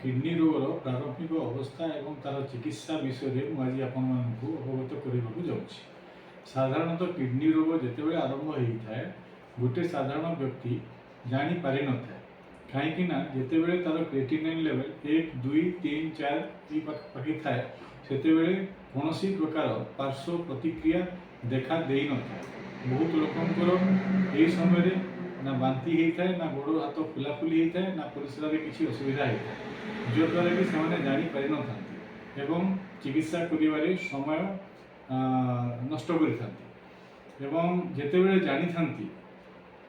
Kidney ରୋଗର ପ୍ରାରମ୍ଭିକ ଅବସ୍ଥା ଏବଂ ତା'ର ଚିକିତ୍ସା ବିଷୟରେ ମୁଁ ଆଜି ଆପଣମାନଙ୍କୁ ଅବଗତ କରିବାକୁ ଯାଉଛି। ସାଧାରଣତଃ କିଡ଼ନୀ ରୋଗ ଯେତେବେଳେ ଆରମ୍ଭ ହେଇଥାଏ, ଗୋଟେ ସାଧାରଣ ବ୍ୟକ୍ତି ଜାଣିପାରିନଥାଏ। କାହିଁକି ନା ଯେତେବେଳେ ତା'ର କ୍ରିଏଟିନିନ୍ ଲେଭେଲ୍ 1, 2, 3, 4 ଏଇ ପାଖାପାଖି ଥାଏ, ସେତେବେଳେ କୌଣସି ପ୍ରକାର ପାର୍ଶ୍ୱ ପ୍ରତିକ୍ରିୟା ଦେଖା ଦେଇନଥାଏ। ବହୁତ ଲୋକଙ୍କର ଏହି ସମୟରେ ନା ବାନ୍ତି ହେଇଥାଏ, ନା ଗୋଡ଼ ହାତ ଫୁଲାଫୁଲି ହେଇଥାଏ, ନା ପରିସ୍ରାରେ କିଛି ଅସୁବିଧା ହେଇଥାଏ, ଯଦ୍ୱାରା କି ସେମାନେ ଜାଣିପାରିନଥାନ୍ତି ଏବଂ ଚିକିତ୍ସା କରିବାରେ ସମୟ ନଷ୍ଟ କରିଥାନ୍ତି। ଏବଂ ଯେତେବେଳେ ଜାଣିଥାନ୍ତି,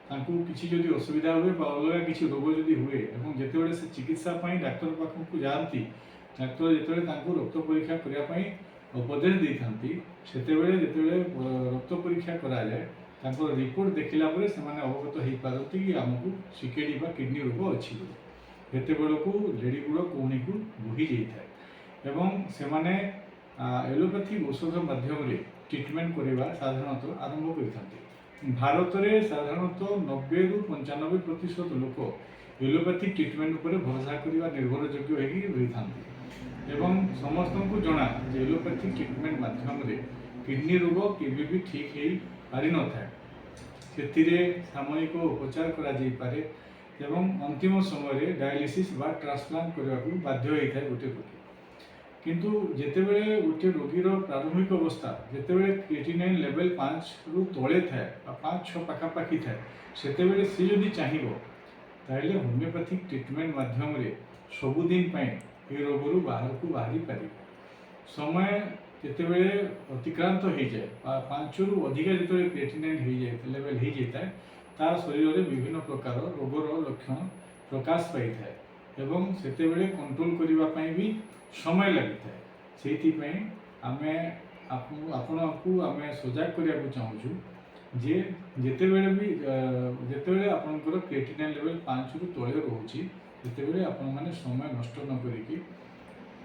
ତାଙ୍କୁ କିଛି ଯଦି ଅସୁବିଧା ହୁଏ ବା ଅଲଗା କିଛି ରୋଗ ଯଦି ହୁଏ ଏବଂ ଯେତେବେଳେ ସେ ଚିକିତ୍ସା ପାଇଁ ଡାକ୍ତର ପାଖକୁ ଯାଆନ୍ତି, ଡାକ୍ତର ଯେତେବେଳେ ତାଙ୍କୁ ରକ୍ତ ପରୀକ୍ଷା କରିବା ପାଇଁ ଉପଦେଶ ଦେଇଥାନ୍ତି, ସେତେବେଳେ ଯେତେବେଳେ ରକ୍ତ ପରୀକ୍ଷା କରାଯାଏ, ତାଙ୍କର ରିପୋର୍ଟ ଦେଖିଲା ପରେ ସେମାନେ ଅବଗତ ହେଇପାରନ୍ତି କି ଆମକୁ ସିକେଡି ବା କିଡ଼ନୀ ରୋଗ ଅଛି ବୋଲି। ସେତେବେଳକୁ ଲେଡ଼ି ଗୁଡ଼ କହୁଣୀକୁ ବୋହି ଯାଇଥାଏ ଏବଂ ସେମାନେ ଏଲୋପାଥି ଔଷଧ ମାଧ୍ୟମରେ ଟ୍ରିଟମେଣ୍ଟ କରିବା ସାଧାରଣତଃ ଆରମ୍ଭ କରିଥାନ୍ତି। ଭାରତରେ ସାଧାରଣତଃ 90ରୁ 95% ଲୋକ ଏଲୋପାଥି ଟ୍ରିଟମେଣ୍ଟ ଉପରେ ଭରସା କରିବା ନିର୍ଭରଯୋଗ୍ୟ ହେଇକି ରହିଥାନ୍ତି। ଏବଂ ସମସ୍ତଙ୍କୁ ଜଣା ଯେ ଏଲୋପାଥି ଟ୍ରିଟମେଣ୍ଟ ମାଧ୍ୟମରେ କିଡ଼ନୀ ରୋଗ କେବେ ବି ଠିକ୍ ହେଇପାରିନଥାଏ। ସେଥିରେ ସାମୟିକ ଉପଚାର କରାଯାଇପାରେ ଏବଂ ଅନ୍ତିମ ସମୟରେ ଡାୟାଲିସିସ୍ ବା ଟ୍ରାନ୍ସପ୍ଲାଣ୍ଟ କରିବାକୁ ବାଧ୍ୟ ହୋଇଥାଏ ଗୋଟେ ରୋଗୀ। କିନ୍ତୁ ଯେତେବେଳେ ଗୋଟିଏ ରୋଗୀର ପ୍ରାରମ୍ଭିକ ଅବସ୍ଥା, ଯେତେବେଳେ କ୍ରିଏଟିନାଇନ୍ ଲେଭେଲ୍ 5ରୁ ତଳେ ଥାଏ ବା 5, 6 ପାଖାପାଖି ଥାଏ, ସେତେବେଳେ ସେ ଯଦି ଚାହିଁବ, ତାହେଲେ ହୋମିଓପାଥିକ୍ ଟ୍ରିଟମେଣ୍ଟ ମାଧ୍ୟମରେ ସବୁଦିନ ପାଇଁ ଏ ରୋଗରୁ ବାହାରକୁ ବାହାରି ପାରିବ। ସମୟ ଯେତେବେଳେ ଅତିକ୍ରାନ୍ତ ହେଇଯାଏ ବା 5ରୁ ଅଧିକା ଯେତେବେଳେ କ୍ରିଏଟିନାଇନ୍ ହେଇଯାଏ, ଲେଭେଲ୍ ହେଇଯାଇଥାଏ, ତା ଶରୀରରେ ବିଭିନ୍ନ ପ୍ରକାର ରୋଗର ଲକ୍ଷଣ ପ୍ରକାଶ ପାଇଥାଏ ଏବଂ ସେତେବେଳେ କଣ୍ଟ୍ରୋଲ କରିବା ପାଇଁ ବି ସମୟ ଲାଗିଥାଏ। ସେଇଥିପାଇଁ ଆମେ ଆପଣଙ୍କୁ ଆମେ ସଜାଗ କରିବାକୁ ଚାହୁଁଛୁ ଯେ ଯେତେବେଳେ ବି ଯେତେବେଳେ ଆପଣଙ୍କର କ୍ରିଏଟିନାଇନ୍ ଲେଭେଲ୍ 5ରୁ ତଳେ ରହୁଛି, ସେତେବେଳେ ଆପଣମାନେ ସମୟ ନଷ୍ଟ ନ କରିକି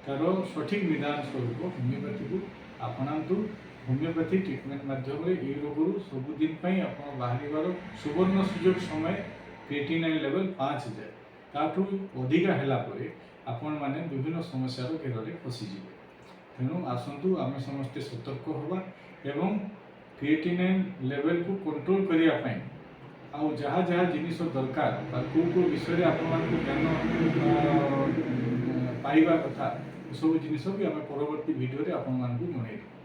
ତାର ସଠିକ୍ ନିଦାନ ସ୍ୱରୂପ ହୋମିଓପାଥିକୁ ଆପଣାନ୍ତୁ। ହୋମିଓପାଥି ଟ୍ରିଟମେଣ୍ଟ ମାଧ୍ୟମରେ ଏହି ରୋଗରୁ ସବୁଦିନ ପାଇଁ ଆପଣ ବାହାରିବାର ସୁବର୍ଣ୍ଣ ସୁଯୋଗ। ସମୟ କ୍ରିଏଟିନାଇନ୍ ଲେଭେଲ୍ 5 ଯାଏ। ତାଠୁ ଅଧିକା ହେଲା ପରେ ଆପଣମାନେ ବିଭିନ୍ନ ସମସ୍ୟାର ଘେରରେ ଫସିଯିବେ। ତେଣୁ ଆସନ୍ତୁ, ଆମେ ସମସ୍ତେ ସତର୍କ ହେବା ଏବଂ କ୍ରିଏଟିନାଇନ୍ ଲେଭେଲକୁ କଣ୍ଟ୍ରୋଲ କରିବା ପାଇଁ ଆଉ ଯାହା ଯାହା ଜିନିଷ ଦରକାର ବା କେଉଁ କେଉଁ ବିଷୟରେ ଆପଣମାନଙ୍କୁ ଜ୍ଞାନ ପାଇବା କଥା, ଏସବୁ ଜିନିଷ ବି ଆମେ ପରବର୍ତ୍ତୀ ଭିଡ଼ିଓରେ ଆପଣମାନଙ୍କୁ ଜଣାଇଦେବୁ।